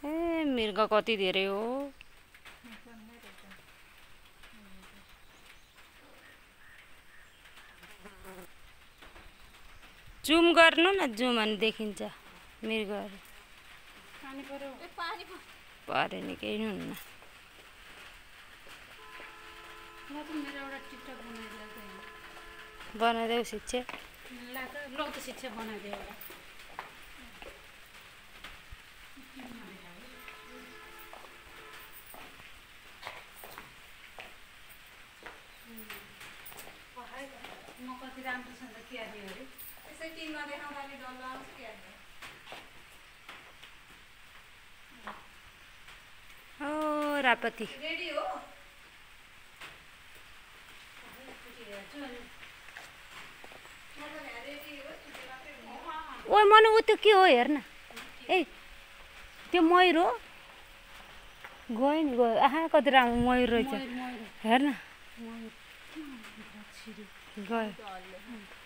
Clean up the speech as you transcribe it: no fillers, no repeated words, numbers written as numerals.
ए मृग कति धेरै हो। जुम गर्नु न, जुम अनि देखिन्छ मृगहरू। परे नि केही हुन्न। बनाइदेऊ शिक्षा। ओ रापति ओ मन उ त्यो के हो हेर्न। ए त्यो मयूर हो। गयो नि गयो। आहा कति राम्रो मयूर रहेछ हेर्न। गयो।